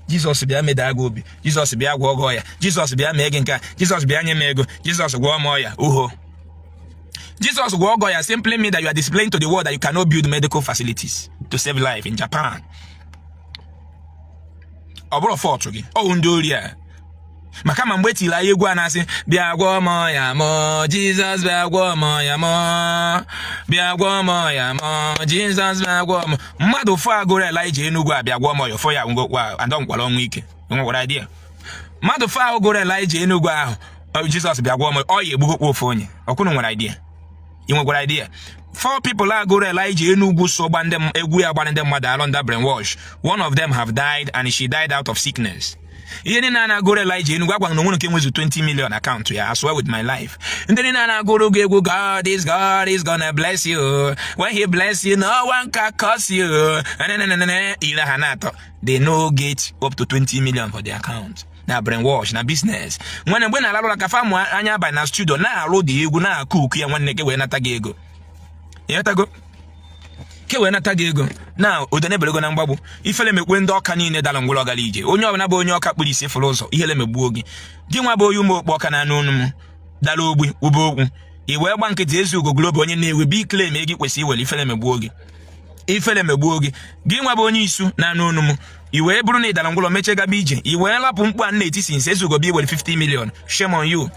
Jizọs bịa medaa gị obi, Jizọs bịa gwọọ gị ọya, Jizọs bịa mee gị nke a, Jizọs bịa nye m ego, Jizọs gwọọ m ọya. Uho Jizọs gwọọ gị ọya simply mean that you are displaying to the world that you cannot build medical facilities to save life in Japan. Ọ bụrụ fault gị, ọwụ ndị ori a. Maka ma mgbe etiri anyị egwu a na-asị, "Bịa gwọọ m ọya m, Jizọs, bịa gwọọ m ọya m, bịa gwọọ m ọya m, Jizọs, bịa gwọọ m." Mmadụ fụ agụrụ Elija Enugwu a, "Bịa gwọọ m ọya," fọ ya ngwokwa andọ nkwara ọnwụ ike. Nwekwara idea mmadụ fụ ahụ gụrụ Elija Enugwu ahụ, "Jizọs, bịa gwọọ m ọya," egbugokwa ofu onye ọkwụnụ. Nwere idea? Ị nwekwara idea four people agụrụ Elija Enugwu so gba ndị egwu ya gbara ndị mmadụ alụ under brainwash? One of them have died, and she died out of sickness. Ihe niile a na-agụrụ Elija Enugwu agwa na onwere nke nwezu 20 million account ya. I swear with my life, ndị niile a na-agụrụ gị egwu, God is gonna bless you, when he bless you, no one can curse you," ile ha na-atọ, they no get up to 20 million for the account. Na brainwash na business. Nwanne, mgbe na-alalụ ka famụ anya abalị na studio na-alụ dị egwu na-akụ uku ya, nwanne, gị wee nata gị ego. Ịghọtago? Ke wee nata gị ego na odenebelego na mgbagbu. Ifele mekwe ndị ọka niile dara ngwụrọ gara ije. Onye ọbụla bụ onye ọka kpuru isi fụrụ ụzọ, ihele megbuo gị. Gị nwa bụ onye ụmụ okpu ọka na-anụ onu m dara ogbi ube okwu, i wee gba nkịtị. Ezi ugo Global, onye na-ewe bi claim ego kwesịrị iwere, ifele megbuo gị, ifele megbuo gị. Gị nwa bụ onye isu na-anụ onu m, i wee bụrụ na ị dara ngwụrọ mechie gaba ije, i wee lapụ mkpu a na-etisi nsi ezugo bi iwere 50 million. Shame on you.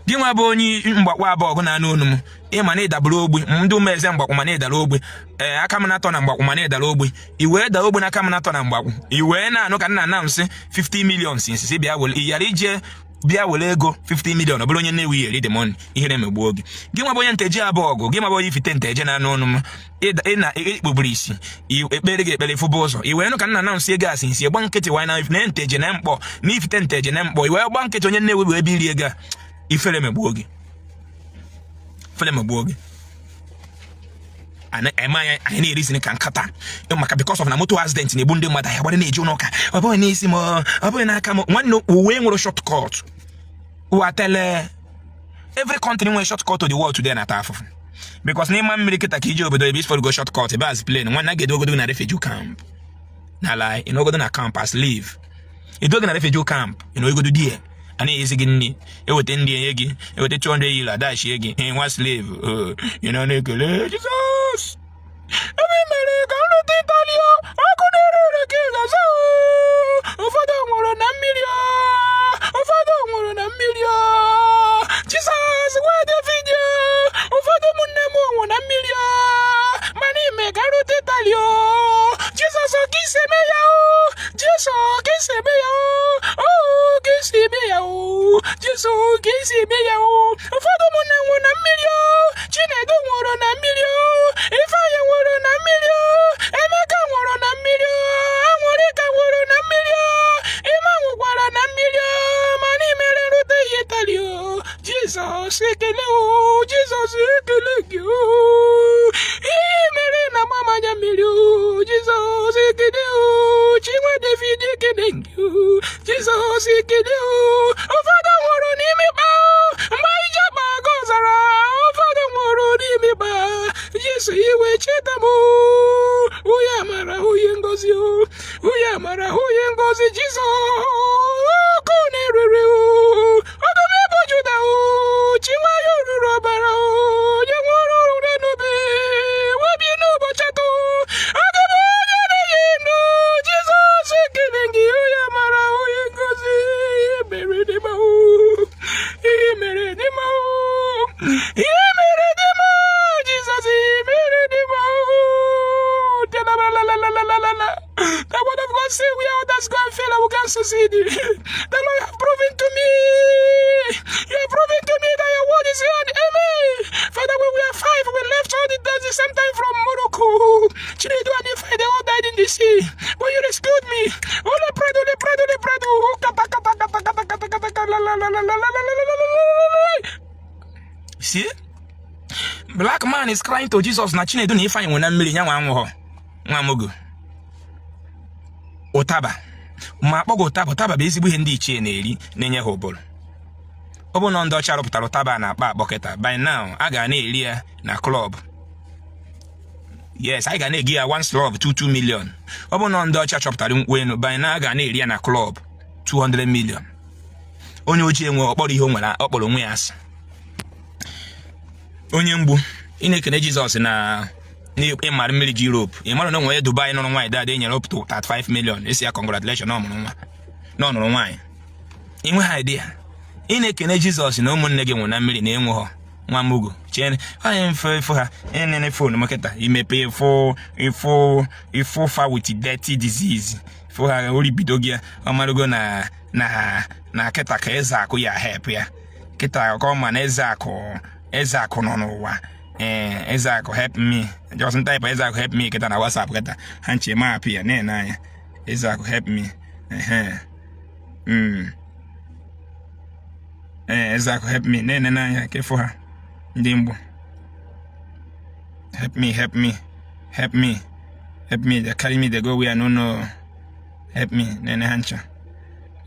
Gị nwa bụ onye mgbakwa abụọ ọgụ na-anụ onu m, ịma na ịdaburu ogbi ndị ụmụ eze mgbakwu, ma na ịdara ogbi ee aka m na-atọ na mgbakwu, ma na ịdara ogbi, i wee daa ogbi n'aka m na-atọ na mgbakwu, i wee na-anụ ka nna nna m sị 50 million sinsi bịa were, ị ghara ije bịa were ego 50 million. Ọ bụrụ onye na-ewe eri the money, ihere megbuo gị. Gị nwa bụ onye nteji abụọ ọgụ, gị nwa bụ onye ifite nteje na-anụ ọnụ m, ị na ikpuburu isi, ekpere gị ekpere fụba ụzọ, i wee nụ ka nna nna m si ego asị nsi gba nkịtị wanye na nteje na mkpọ na ifite nteje na mkpọ, i wee gba nkịtị. Onye na-ewe ebe iri ego a, ifere megbuo gị, ifere megbuo gị. Eme anyị, anyị na-erizini ka nkata maka because of na moto accident na-egbu ndị mmadụ. Anyị gbara na-eji ụlọ ụka, ọ bụghị n'isi m, ọ bụghị n'aka m. Nwanne, uwe nwere shortcut ụwa tele. Every country nwere shortcut to the world today na-ata afụfụ because n'ịma mmiri kịta ka ije obodo ebe isfọrọ go shortcut ebe as plane. Nwanne, a ga-edogodo na refugee camp na ala ịnọgodo na camp as slave, edogo na refugee camp, ịnọgodo die, a na-enyezi gị nri, eweta nri enye gị, eweta €200 adashie gị. Nwa slave ị nọ na-ekele Jizọs ebe i mere ka m rute Itali. Ọkụ na-ere ere ka ị ga-aza. Ụfọdụ nwụrụ na mmiri, ụfọdụ nwụrụ na mmiri. Jizọs gwa David, ụfọdụ ụmụnne m nwụrụ na mmiri, mana ime ka m rute Itali. Jizọs, ka isi eme ya o, Jesu, ka isi eme ya o, ka isi eme ya o, Jesu, ka isi eme ya o. Ụfọdụ ụmụnne m nwụrụ na mmiri o. Chinedu nwụrụ na mmiri o, Ifeanyị nwụrụ na mmiri o, Emeka nwụrụ na mmiri o, Anwụrịka nwụrụ na mmiri o, Ịma nwụkwara na mmiri o, mana imere rute ya Itali o. Jizọs, ekele o. Jizọs, ekele gị o. Ihe mere na mamanya mmiri o. Jizọs, ekele o. Chinwe David, ekele gị o. Jizọs, ekele o. Ụfọdụ nwụrụ n'ime ịkpa mgbe anyị ji akpa aga ọzara. Ụfọdụ nwụrụ n'ime ịkpa. Jesu, iwe cheta m. Onye amara, onye ngozi o, onye amara, onye ngozi. Jizọs, ọkụ na-erere o, ọdụm ebo Juda o, chinwayọ ruru ọbara o, onye nwụrụ ụra n'obe webi n'ụbọchị atọ, aga m onye na-enye ndụ. Jizọs, ekele gị, onye amara, onye ngozi. Ihe mere dị mma o, ihe mere dị mma o, ihe mere dị mma. Jizọs, ihe mere dị mma o. La. The word of God say where others go and fail and we can succeed. The Lord have proven to me. You have proven to me that your word is here and amen. Father, when we are five, we left all the same time from Morocco. Chinedu and Ife, they all died in the sea. But you rescued me. Holy bread, holy bread, holy bread. Oh, kata, kata, kata, kata, kata, kata, kata, la, la, la, la, la, la, la, la, la, la, la. See? Black man is crying to Jesus na Chinedu na Ifeanyị nwe na mmiri nyanwa anwụghọ. Nwa mogo ụtaba ma akpọghị ụtaba. Ụtaba bụ ezigbo ihe ndị ichie na-eri, na-enye ha ụbụrụ. Ọ bụ na ndị ọcha rụpụtara ụtaba a na-akpọ akpọ kịta, by now a ga na-eri ya na club. Yes, anyị ga na-egi ya one slug 22 million. Ọ bụ na ndị ọcha chọpụtara nkwụ enu banye na a ga na-eri ya na club 200 million. Onye ojii enwe ọkpọrọ ihe o nwere, ọ kpọrọ onwe ya asị. Onye mgbu, ị na-ekene Jizọs na ịmara mmiri ji Europe. Ị mara na onwe onye Dubai nụrụ nwaanyị dada enyere up to 35 million, esi ya congratulation na ọ mụrụ nwa, na ọ nụrụ nwaanyị. Ị nweghị idea. Ị na-ekene Jizọs na ụmụnne gị nwụrụ na mmiri na enweghọ nwa mugu chee onye mfe ịfụ ha. Enene phone m kịta, imepe ịfụ ịfụ ịfụ fa with dirty disease, fụ ha oribido gị ya. Ọ marụgo na kịta ka eze akụ ya help ya kịta, ka ọ ma na eze akụ nọ n'ụwa. Ee, eze akụ help me, just type "eze akụ help me" kịta na WhatsApp kịta, ha nche mapụ ya na-ene anya. "Eze akụ help me." Ehe, ee, "Eze akụ help me", na-ene n'anya ka ịfụ ha. Ndị mgbu, "Help me, help me, help me, help me. They carry me, they go where I no know. Help me." Na-ene ha ncha.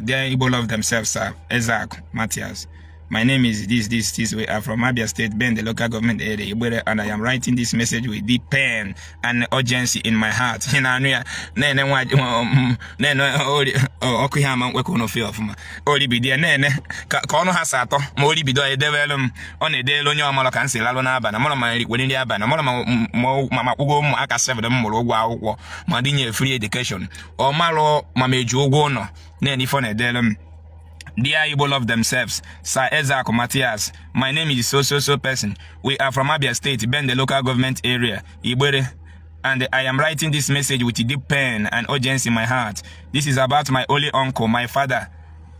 Dear Igbo love themselves, sir Ezeaku Matthias. My name is this, this, this. We are from Abia State, Bende local government area, Igbere, and I am writing this message with deep pain and urgency in my heart. Ị na-anụ ya? Na-ene nwa na-ene ọkụ ihe ama nkwekọ n'ofe ọfụma. Oribido ya na-ene ka ọnụ ha si atọ ma oribido ya edebelu m. Ọ na-edelu onye ọmụrụ ka m si lalụ n'abalị, mụrụ ma erikwere nri abalị, mụrụ ma kwụgo ụmụaka 7 m mụrụ ụgwọ akwụkwọ, ma dinye free education. Ọ marụ ma m eji ụgwọ ụlọ. Na-ene ife ọ na-edelu m. Dear Igbo love themselves, Sir Ezeaku Matthias, my name is so so so person. We are from Abia State, Bende local government area, Igbere, and I am writing this message with deep pain and urgency in my heart. This is about my only uncle, my father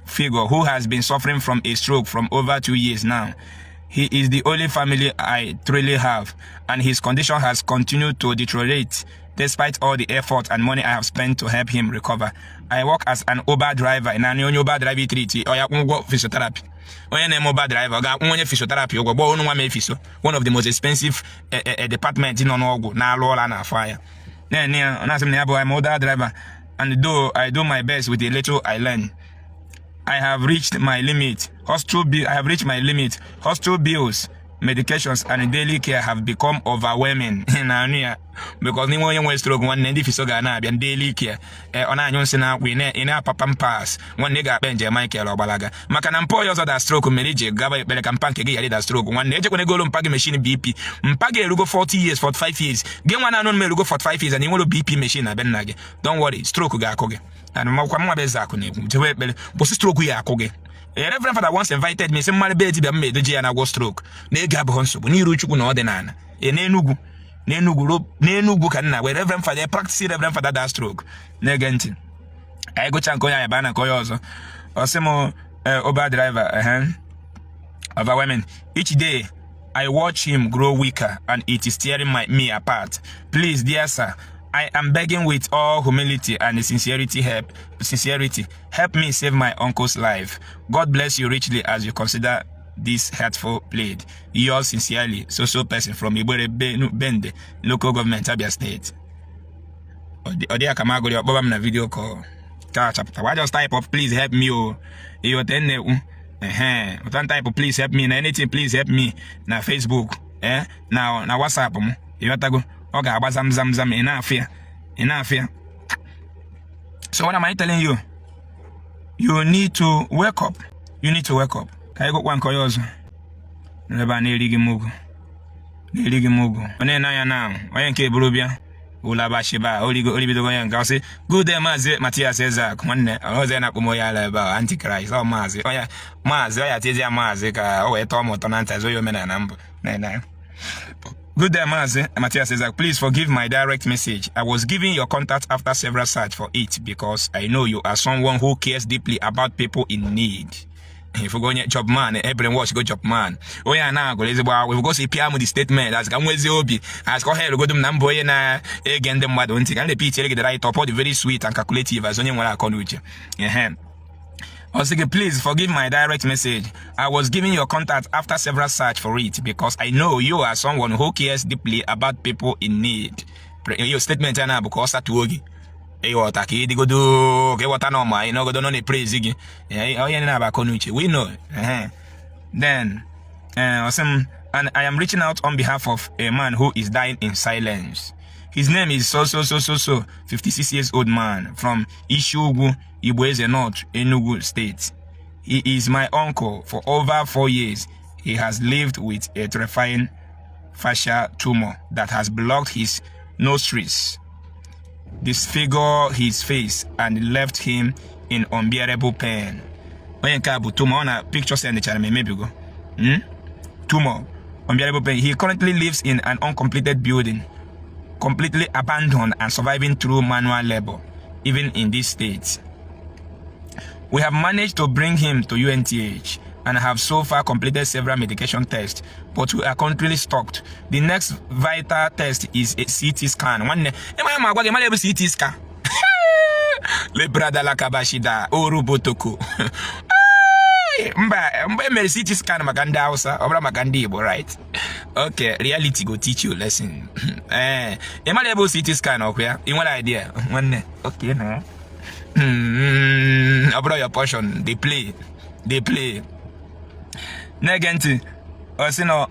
figure, who has been suffering from a stroke from over 2 years now. He is the only family I truly have, and his condition has continued to deteriorate despite all the effort and money I have spent to help him recover. I work as an Uber driver. Na onye Uber driver treat ọ ya kwụ ụgwọ physiotherapy. Onye na-eme Uber driver ọ ga-akwụ onye physiotherapy ụgwọ? Gbọọ ọnụ nwa mee physio, one of the most expensive department nọ n'ọgwụ na-alụ ọla n'afọ anya. Na-ene ya, ọ na-asị m na ya bụ I'm Uber driver, and though I do my best with the little I learn, I have reached my limit. Hospital bill, I have reached my limit. Hospital bills, medications, and daily care have become overwhelming. Na anụ ya, because n'ime onye nwere stroke, nwanne, ndị physio ga na-abịa daily care. Ọ na-anyụ nsị na-akwa, ị na-apa Pampers. Nwanne, ị ga-akpa njem Michael Ọgbalaga maka na mpa onye ọzọ da stroke mere iji gaba ekpere ka mpa nke gị ghara ịda stroke. Nwanne, ejekwana egolo mpa gị machine BP. Mpa gị erugo 40 years, 45 years. Gị nwa na-anụ m erugo 45 years and ị nwere BP machine na be nna gị. Don't worry, stroke ga-akụ gị. And makwa nwa bụ eze akụ na-ekwu, jewe ekpere kwụsị stroke ya akụ gị. A reverend father once invited me, sị mmadụ be dibịa m ma edoji ya na-agwọ stroke na ego abụghị nsogbu n'iru Chukwu na ọdịnala. E n'Enugwu, n'Enugwu, n'Enugwu ka nna wee reverend father practice, reverend father da stroke. Na-ege ntị, anyị gụcha nke onye, anyị baa na nke onye ọzọ. Ọ sị m Uber driver, ehe, overwhelming. Each day I watch him grow weaker and it is tearing me apart. Please, dear sir, I am begging with all humility and sincerity, help me save my uncle's life. God bless you richly as you consider this heartful plea. Yours sincerely, so so person from Igbere, Bende local government, Abia State. Ọ dị ya ka m agụrụ ya, ọkpọba m na video call ka chapụta. Why just type of "please help me" o? Ịghọta na-ekwu ehe ụta type "please help me" na anything, "please help me" na Facebook, na WhatsApp m, ịghọtago? Ọ ga-agba zam zam zam. Ị na-afụ ya, ị na-afụ ya. So what am I telling you? You need to wake up, you need to wake up. Ka anyị gụkwa nke onye ọzọ ebe a na-eri gị mugu, na-eri gị mugu. Ọ na-ene anya na onye nke eburu bịa ụlabashiba origo oribidogo. Onye nke ọ sị, "Good day, Maazị Matias Ezeaku." Nwanne ọzọ ya na-akpọ m onye ala ebe a, Antichrist. Ọ maazị, onye maazị, ọ ya tiezi ya maazị ka o wee tọọ m ụtọ na ntị azụ ya omenala mbụ na-ene. "Good day, Maazị Matias Ezeaku. Please forgive my direct message. I was given your contact after several search for it because I know you are someone who cares deeply about people in need." Ifugo onye job man, ebere watch go job man. Onye a na-agụrụ ezigbo akwụkwọ. Ifugo si pịa m the statement as ka m nwezi obi, as ka ọ ha erugodo m na mbụ onye na-ege ndị mmadụ ntị, ka m repeat gị the right up. Ọ dị very sweet and calculative as onye nwere akọ na uche. Ehe. Ọ sị gị, "Please forgive my direct message. I was given your contact after several search for it because I know you are someone who cares deeply about people in need." Your statement ya na-abụ ka ọ satuo gị ịghọta, ka ịdịgodo ka ịghọta na ọma anyị n'ogodo nọ na-epraise gị. Onye na-aba akọ n'uche, we know. Ehe. Then ọ sị m, "And I am reaching out on behalf of a man who is dying in silence. His name is so so so so so 56 years old man from Ishiugwu, Igboeze North, Enugu State. He is my uncle. For over 4 years, he has lived with a terrifying facial tumor that has blocked his nostrils, disfigured his face, and left him in unbearable pain. Onye nke a bụ tumor ọ na picture send chara m emebigo. Tumor, unbearable pain. He currently lives in an uncompleted building, completely abandoned and surviving through manual labor, even in this state. We have managed to bring him to UNTH and have so far completed several medication tests, but we are currently stuck. The next vital test is a CT scan. Nwanne, ịma ma agwa gị mara ebe CT scan. Lebradala kabashida orubotoko. Mba, mgbe emere CT scan maka ndị Hausa, ọ bụrụ maka ndị Igbo, right? Okay, reality go teach you lesson. Eh, ị mara ebe CT scan ọkwa ya? Ị nwere idea? Nwanne, okay na. Ọ bụrụ your portion, dey play, dey play. Na-ege ntị, ọ sị na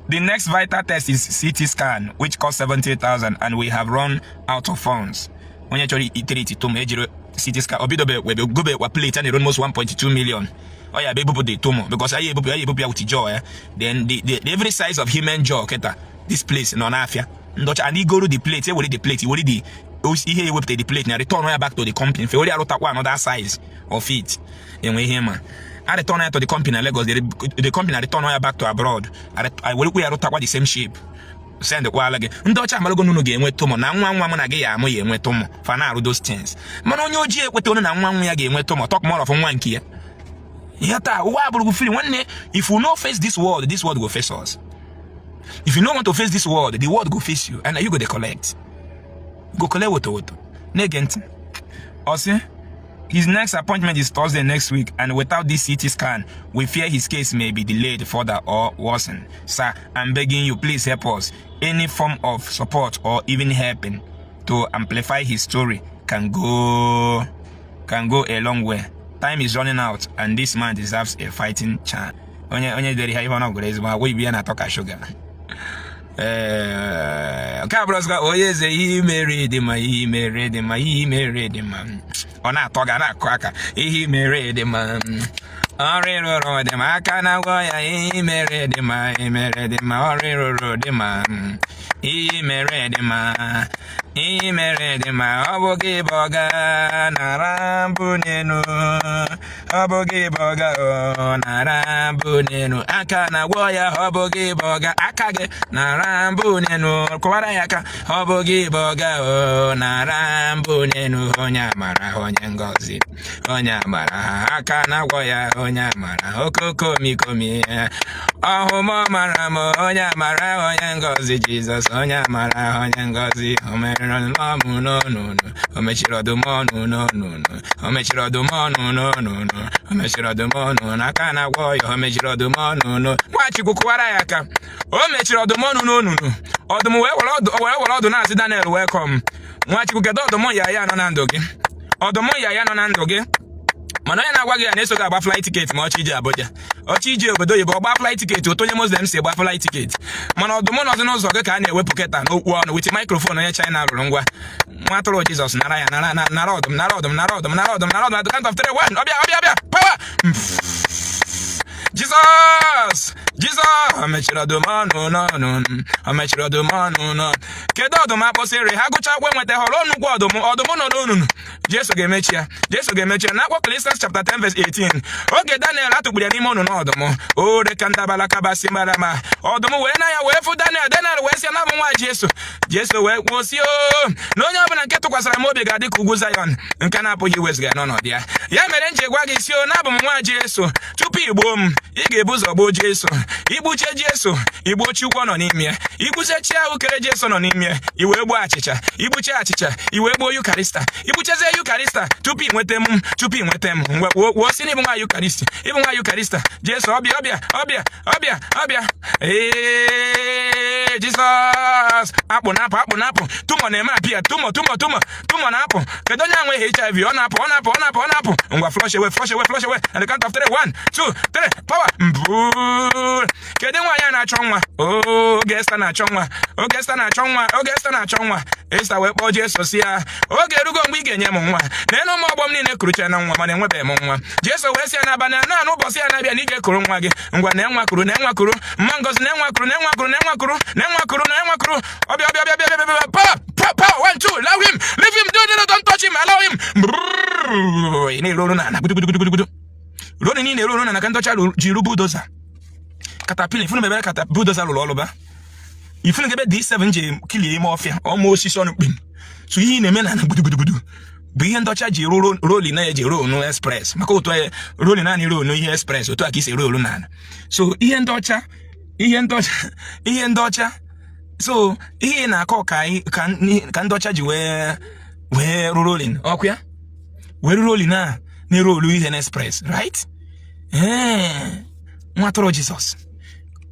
the next vital test is CT scan, which costs 70,000, and we have run out of funds. Onye chọrọ iteriti tumor ejiri CT scan, obidobe webe gobe wa plate a na almost 1.2 million. Ọ ya bụ ebupụ the tumor because anyị ebupụ ya with jaw ya. Then the every size of human jaw kịta this place nọ n'afịa. Ndọcha and igoro the plate, ewere the plate, ewere the ihe ewepụta the plate na return ya back to the company. Fe were arụtakwa another size of it. Enwe ihe ma a return ya to the company na Lagos, the company na return ya back to abroad. I werekwa ya rụtakwa the same shape. Send kwala gị. Ndị ọcha amarago n'unu ga-enwe tumor na nwa nwa mụ na gị ya amụ ya enwe tumor, fa na-arụ those things. Mana onye ojii ekweta onu na nwa nwa ya ga-enwe tumor, talk more of nwa nke ya. Ihe taa ụwa abụrụgwu free. Nwanne, if we no face this world, this world go face us. If you no want to face this world, the world go face you, and na you go dey collect, go collect woto woto. Na-ege ntị, ọ sị his next appointment is Thursday next week, and without this CT scan, we fear his case may be delayed further or worsen. Sir, I'm begging you, please help us. Any form of support or even helping to amplify his story can go a long way. Time is running out, and this man deserves a fighting chance. Onye dere ihe ọ gụrụ ezigbo agwa ibe ya na-atọ ka shuga. Ee, nke a bụrụ ọzọ, onye eze, ihe mere dị mma, ihe mere dị mma, ihe mere dị mma. Ọ na-atọ ga na-akụ aka. Ihe mere dị mma, ọrụ ịrụrụ dị mma, aka na-agwọ ya. Ihe mere dị mma, ihe mere dị mma, ọrụ ịrụrụ dị mma, ihe mere dị mma, ihe mere dị mma. Ọ bụ gị bụ ọga nara mbụ n'elu, ọ bụ gị bụ ọga o nara mbụ n'elu, aka na-agwọ ya. Ọ bụ gị bụ ọga, aka gị nara mbụ n'elu, kụwara ya aka. Ọ bụ gị bụ ọga o nara mbụ n'elu, onye amara, onye ngọzi, onye amara, aka na-agwọ ya, onye amara, okokomikomi ọhụma mara m, onye amara, onye ngọzi, Jizọs, onye amara, onye ngọzi. O meriri ọmụ n'ọnụnụ, o mechiri ọdụm ọnụ n'ọnụnụ, o mechiri ọdụm ọnụ n'ọnụnụ, o mechiri ọdụm ọnụ n'aka na-agwọ ya. O mechiri ọdụm ọnụ n'ọ Nwachukwu, kụwara ya aka. O mechiri ọdụm ọnụ n'onunu, ọdụm wee were ọdụ, wee were ọdụ na-asị Daniel, "Welcome." Nwachukwu, kedu ọdụm ya ya nọ na ndụ gị? Ọdụm ya ya nọ na ndụ gị, mana onye na-agwa gị ya na-eso gị agba flight ticket ma ọchị ije Abuja, ọchị ije obodo oyibo, ọgba flight ticket otu onye Muslim si gba flight ticket. Mana ọdụm nọzi n'ụzọ gị ka a na-ewepụ kịta n'okwu ọnụ with microphone onye China rụrụ. Ngwa, nwa atụrụ Jizọs, nara ya, nara, nara ọdụm, nara ọdụm, nara ọdụm, nara ọdụm, nara ọdụm. At the count of three, one, ọbịa, ọbịa, ọbịa, power! Jizọs, Jizọs, o mechiri ọdụm ọnụ n'ọnụ, o mechiri ọdụm ọnụ n'ọnụ. Kedu ọdụm akpọsịrị ha gụchakwa enweta họrọ nnukwu ọdụm, ọdụm nọ n'onunu. Jesu ga-emechi ya, Jesu ga-emechi ya. N'akwụkwọ Ecclesiastes chapter 10 verse 18, oge Daniel atụkpuru ya n'ime ọnụnụ ọdụm, ore ka ndabala kabasi mara ma ọdụm wee na ya wee fụ Daniel. Daniel wee sị na bụ nwa Jesu. Jesu wee kwuo si o na onye ọbụla nke tụkwasịrị m obi ga-adị ka ugwu Zion nke na-apụghị iwezụga n'ọnọdụ ya. Ya mere m ji gwa gị si o na abụ m nwa Jesu. Tupu igbuo m, ị ga-ebu ụzọ gbuo Jesu. Igbuche Jesu, igbuo Chukwu nọ n'ime ya. Igbuche chi ahụ kere Jesu nọ n'ime ya, i wee gbuo achịcha. Igbuche achịcha, i wee gbuo Eucharist. Igbuchezie Eucharista tupu ị nweta m, tupu ị nweta m. Ngwa, kwuo, kwuo si na ịbụ nwa Eucharist, ịbụ nwa Eucharista. Jesu ọbịa, ọbịa, ọbịa, ọbịa, ọbịa. Ee, Jizọs akpụ na-apụ, akpụ na-apụ. Tumor na-eme apịa, tumor, tumor, tumor, tumor na-apụ. Kedu onye anwe HIV? Ọ na-apụ, ọ na-apụ, ọ na-apụ, ọ na-apụ. Ngwa, flush away, flush away, flush away. And the count of three: one, two, three, power mbụ. Kedu nwaanyị a na-achọ nwa? Oge Esta na-achọ nwa, oge Esta na-achọ nwa, oge Esta na-achọ nwa, Esta wee kpọọ Jesu si ya, "Oge erugo mgbe ị ga-enye m nwa. N'elu ụmụ ọgbọ m niile kurucha na nwa, mana enwebeghị m nwa." Jesu wee sị ya n'abalị a na n'ụbọchị ya na-abịa na ị ga-ekuru nwa gị. Ngwa, na nwa kuru, na nwa kuru, mma Ngozi, na nwa kuru, na nwa kuru, na nwa kuru, na nwa kuru, na nwa kuru. Ọbịa, ọbịa, ọbịa, ọbịa, ọbịa, ọbịa. Power, power, power. One, two, allow him, leave him. Do, do, don't touch him, allow him. Ị na-eru oru n'ala gudu gudu gudu gudu. Ruo na niile eru oru n'ala ka ndị ọcha ji ru bulldozer, caterpillar. Ifunu ebe kata bulldozer lụrụ ọrụ ba, ifunu ebe D7 ji kilie ime ọfịa ọma osisi ọnụ kpim. So ihe ị na-eme na gudugudugudu bụ ihe ndị ọcha ji rụ rolling, na-eji rolu express, maka otu rolling naanị rolu ihe express, otu a ka isi rolu n'ala. So ihe ndị ọcha, ihe ndị ọcha, ihe ndị ọcha. So ihe ị na-akọ ka anyị ka ndị ọcha ji wee rụ rolling ọkụ ya, wee rụ rolling a na-erolu ihe na express, right? Ee, nwa atụrụ Jizọs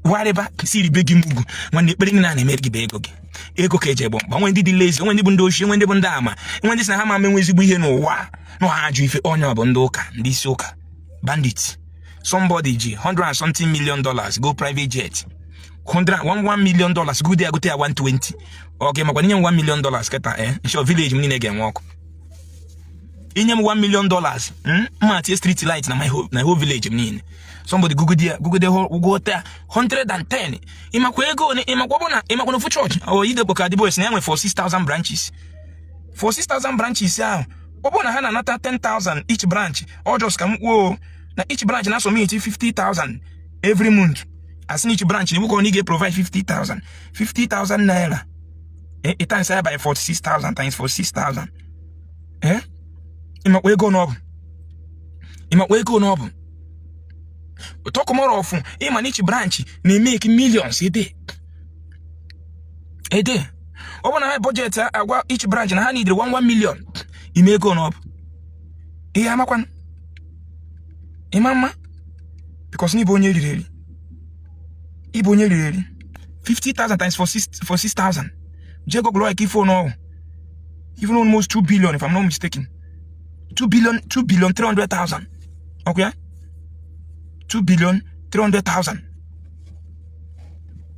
warịba si ribe gị mugwu. Nwanne, ekpere gị na na-emere gị bụ ego gị, ego ka eji egbo mkpa. Nwe ndị dị lazy, nwe ndị bụ ndị oshi, nwe ndị bụ ndị ama, nwe ndị sị na ha ma menwe ezigbo ihe n'ụwa na ha ajụ ife onye ọ bụ ndị ụka, ndị isi ụka bandit. Somebody ji 100 and something million dollars go private jet, 100 $1 million go there, gote ya 120. Ok, makwa inye m $1 million kịta, nsọ village m niile ga-enwe ọkụ. Inye m $1 million, mma tie street light na whole village m niile. Somebody google ya, google gote ya 110. Ịmakwa ego one? Ịmakwa bụ na ịmakwa na ofu chọọchị o idekpo ka adịbụ esi na ya nwe for 6000 branches, for 6000 branches ahụ, ọ bụrụ na ha na-anata 10,000 each branch, ọ just ka m kwuo na each branch na submit 50,000 every month, as in each branch na iwu na ị ga-provide 50,000, 50,000 naira, it times ya by 46,000 times 46,000, ịmakwa ego na ọ bụ, ịmakwa ego na ọ bụ. Talk more of ịma na each branch na-emeke millions a day, a day. Ọ bụ na ha budget agwa each branch na ha need 1 1 million, ime ego na ọ bụ ihe amakwan ịma mma, because na ịbụ onye riri eri, ịbụ onye riri eri. 50,000 times for 6,000, jee google like ife ọnụ, even almost 2 billion, if I'm not mistaken, 2 billion, 2 billion 300,000. Okay, 2 billion 300,000.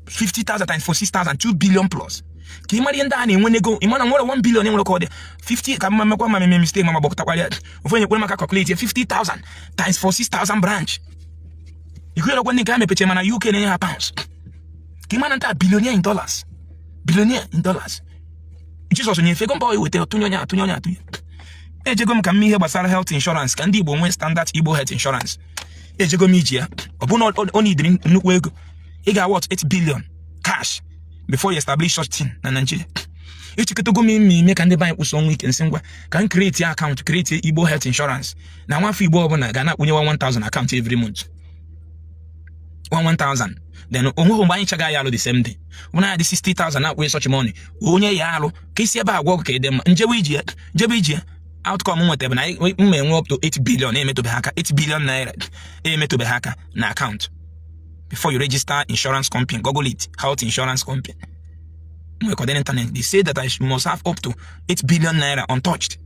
50,000 times for 6,000, 2 billion plus. Ka ị mara ihe ndị a na-enwe n'ego, ị mara nwere 1 billion enwere ka ọ dị 50 ka mma mekwa ma meme mistake ma gbakọtakwara ya ofu onye kwere maka calculate 50,000 times for 6,000 branch. Ikwere ndị nke ha mepeche mana UK na-enye ha pounds, ka ị mara nta billionaire in dollars, billionaire in dollars. Jizọs nyefe ego mba ọ wetara tụnye onye atụnye onye atụnye. Ejego m ka m ihe gbasara health insurance, ka ndị Igbo nwee standard Igbo health insurance. Ejego m iji ya, ọ bụ na ọ nidiri nnukwu ego. Ị ga-awọt 8 billion cash before you establish such thing na Nigeria. Echekọtago m ime ime ka ndị be anyị kwụsị ọnwụ ike. Nsị ngwa, ka m create account, create Igbo health insurance, na nwafọ Igbo ọbụla ga na-akwụnye 1000 account every month, 1000. Then onweghị mgbe anyị chaga ya alụ the same day, ọ na ya dị 60,000 na-akwụnye such money, onye ya alụ ka isi ebe agwọ ka ịdị mma. Njebe iji ya, njebe iji ya, outcome m nwetara bụ na m enwe up to 8 billion emetụbeghị aka, 8 billion naira emetụbeghị aka na account before you register insurance company. Google it, health insurance company nwekọda internet. They say that I must have up to 8 billion naira untouched,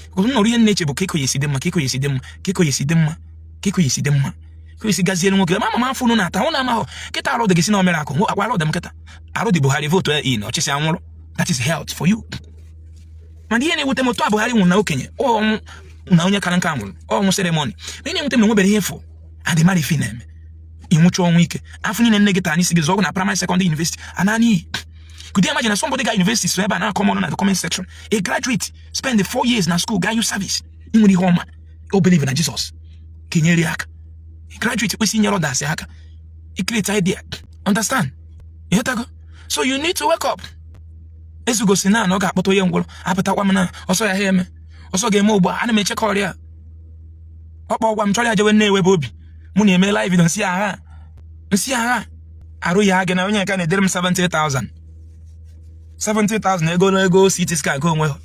because m nọrọ ihe nna-eche bụ ka eko ya esi dị mma, ka eko ya esi dị mma, ka eko ya esi dị mma, ka eko ya esi dị mma, ka esi gaziere nwoke ma ama afọ unu na-ata ụnụ amahụ kịta. Arụ dị gị si na omere akụ akwa arụ dị m kịta, arụ dị Buhari, vote ya in, ọchịchị anwụrụ. That is health for you. Mana ihe na-ewute m, otu a Buhari nwụrụ na okenye ọnwụ na onye kara nka nwụrụ ọnwụ ceremony, ma ihe na-ewute m na nwebere ihe fụ adị mara ife na-eme ịnwụcha ọnwụ ike. Afọ niile nne gị tara n'isi gị zụọ na primary, secondary, university ana n'iyi. Could you imagine na somebody got university so ebe a na-akọ ọnụ na the comment section? A graduate spend the 4 years na school, gaa youth service, ị nwere ihe ọma o believe na Jesus ka enyere ya aka. A graduate kwesịrị inyere others aka, i create idea, understand? Ịghọtago? So you need to wake up. Ezugosi na ọ ga-akpọta onye ngwụrọ apụtakwa m na ọsọ ya ha eme ọsọ ga-eme ugbu a. Ana m eche ka ọrịa ọ kpọ gwa m chọrọ ya jewe nne ewebe obi mụ na-eme live video. Nsị agha, nsị agha arụ ya gị na onye nke na-edere m 70,000, 70,000 ego na ego CT scan nke onwe ha.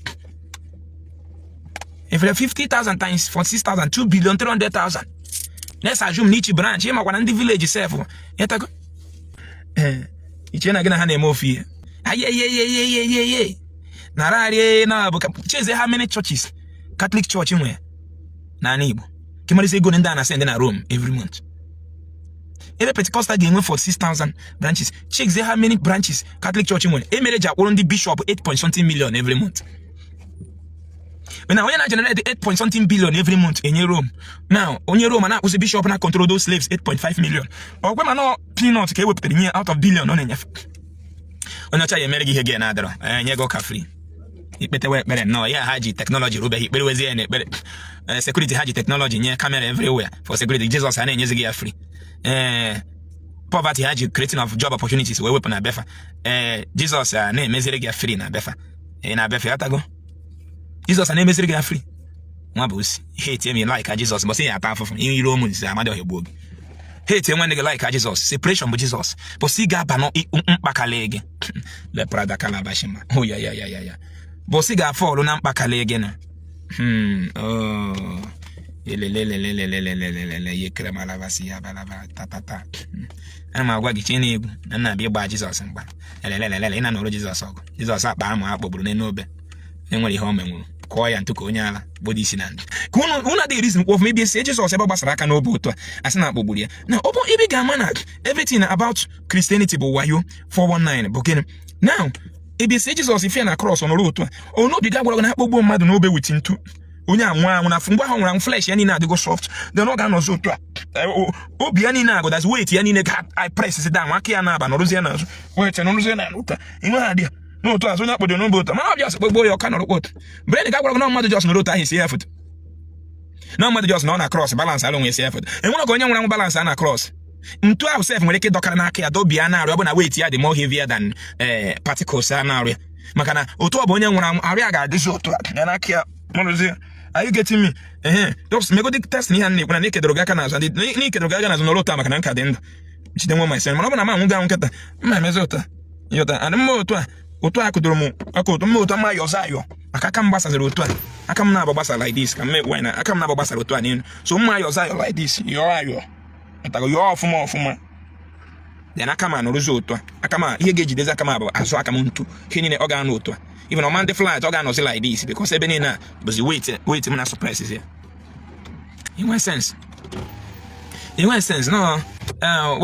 If 50,000 times 46,000, 2 billion 300,000. Let's assume n'each branch, ịmakwa na ndị village sef ịtago. Ee, iche na gị na ha na-eme ofu ihe. Ayeyeyeyeyeye, nararị na bụ cheze. How many churches Catholic Church nwere n'ala Igbo? Kemarịsị ego ndị a na-send na Rome every month. Ebe Pentecostal ga-enwe 46,000 branches, check how many branches Catholic Church nwere. Emere ji akwụrụ ndị bishop 8 point something million every month. Na onye na-generate 8 point something billion every month enye Rome. Now onye Rome na-akwụsị bishop na control those slaves 8.5 million. Ọkwe ma nọ peanut ka e wepụtara nye out of billion ọ na-enyefe. Onye ọcha ya emere gị ihe gị na-adọrọ enye gị ụka free, ikpetewe ekpere nnọọ ya. Ha ji technology rụbeghị ikpere wezie ya na ekpere. Security, ha ji technology nye camera everywhere for security. Jesus a na-enyezi gị ya free. Ee, poverty, ha ji creating of job opportunities wee wepụ na befa. Ee, Jesus a na-emeziri gị ya free na befa. Ee, na befa yatago. Jesus a na-emeziri gị ya free. Nwa bụ osi hate me like Jesus, mbọsị ya ata afụfụ ihe iro ụmụ nzi amadị ọhịa gbuo gị. Hate nwanne gị like Jesus, separation bụ Jesus. Bọsị ga-aba na mkpakali gị leprada kalabashima. Oh, ya ya ya ya ya, bọsị ga-afọlụ na mkpakali gị na oh elelelelelelelelelele yekere malabasi ya balaba tatata. Ana m agwa gị, chee na egwu na nna abịa ịgba Jizọs mgba. Elelelelele, ị na-anọrọ Jizọs ọgụ. Jizọs akpa amụ akpọgburu n'elu obe, enwere ihe o menwuru kụọ ya ntụ ka onye ala gbodo isi na ndụ ka unu adịghị reason kwuo ọfụma. Ebe esi Jizọs ebe ọ gbasara aka n'obe otu a, asị na akpọgburu ya na ọ bụ ebe ị ga-ama na everything about Christianity bụ wayo, 419 bụ gịnị. Now ebe esi Jizọs ife na cross nọrọ otu a, onobi ga gwara gị na akpọgbuo mmadụ n'obe with ntu, onye anwụ anwụ na mgbe ahụ nwụrụ anwụ, flesh ya niile adịgo soft, then ọ ga-anọzi otu a. Obi ya niile agụ, that's weight ya niile ga I press down, aka ya na-aba nọrụzie n'azụ, weight nọrụzie na otu a, inwe ha dị ya n'otu azụ. Onye akpọdo n'obe otu a, mana ọ bịa kpọgbuo ya, ọka nọrọkwa otu. Brain ga gwara gị na mmadụ just nọrọ otu ahụ esi ya foto, na mmadụ just nọ na cross balance ala onwe esi ya foto. Enwere ka onye nwụrụ anwụ balance a na cross? Ntu ahụ sef nwere ike ịdọkara n'aka ya, dobia na-arụ, ọ bụ na weight ya dị more heavier than particles a na-arụ ya, maka na otu ọ bụ onye nwụrụ anwụ, arụ ya ga-adịzi otu a ya n'aka ya nọrụzie. Are you getting me? Ehe, just megodi test na ihe a na-ekwu na n'ikedoro gị aka n'azụ, ndị n'ikedoro gị aka n'azụ nọrọ otu a, maka na nka dị ndụ jide nwa myself. Mana ọ bụ na m anwụ gị anwụ nkịta, mma emezi otu a, ịghọta adị mma otu a, otu a kụdoro m aka otu mma, otu a mma ayọzọ ayọ, maka aka m gbasaziri otu a, aka m na-abụ gbasa like this, ka m mee na aka m na-abụ gbasara otu a n'elu, so mma ayọzọ ayọ like this, yọọ ayọ, ịtago, yọọ ọfụma ọfụma. Then aka m anọrụzi otu a, aka m a, ihe ga-ejidezi aka m a bụ azụ aka m, ntu ihe niile ọ ga-anọ otu a. Even ọma ndị flat, ọ ga-anọzi like this, because ebe niile a bụzi weight m na suppress ya. Inwe sense, inwe sense no. One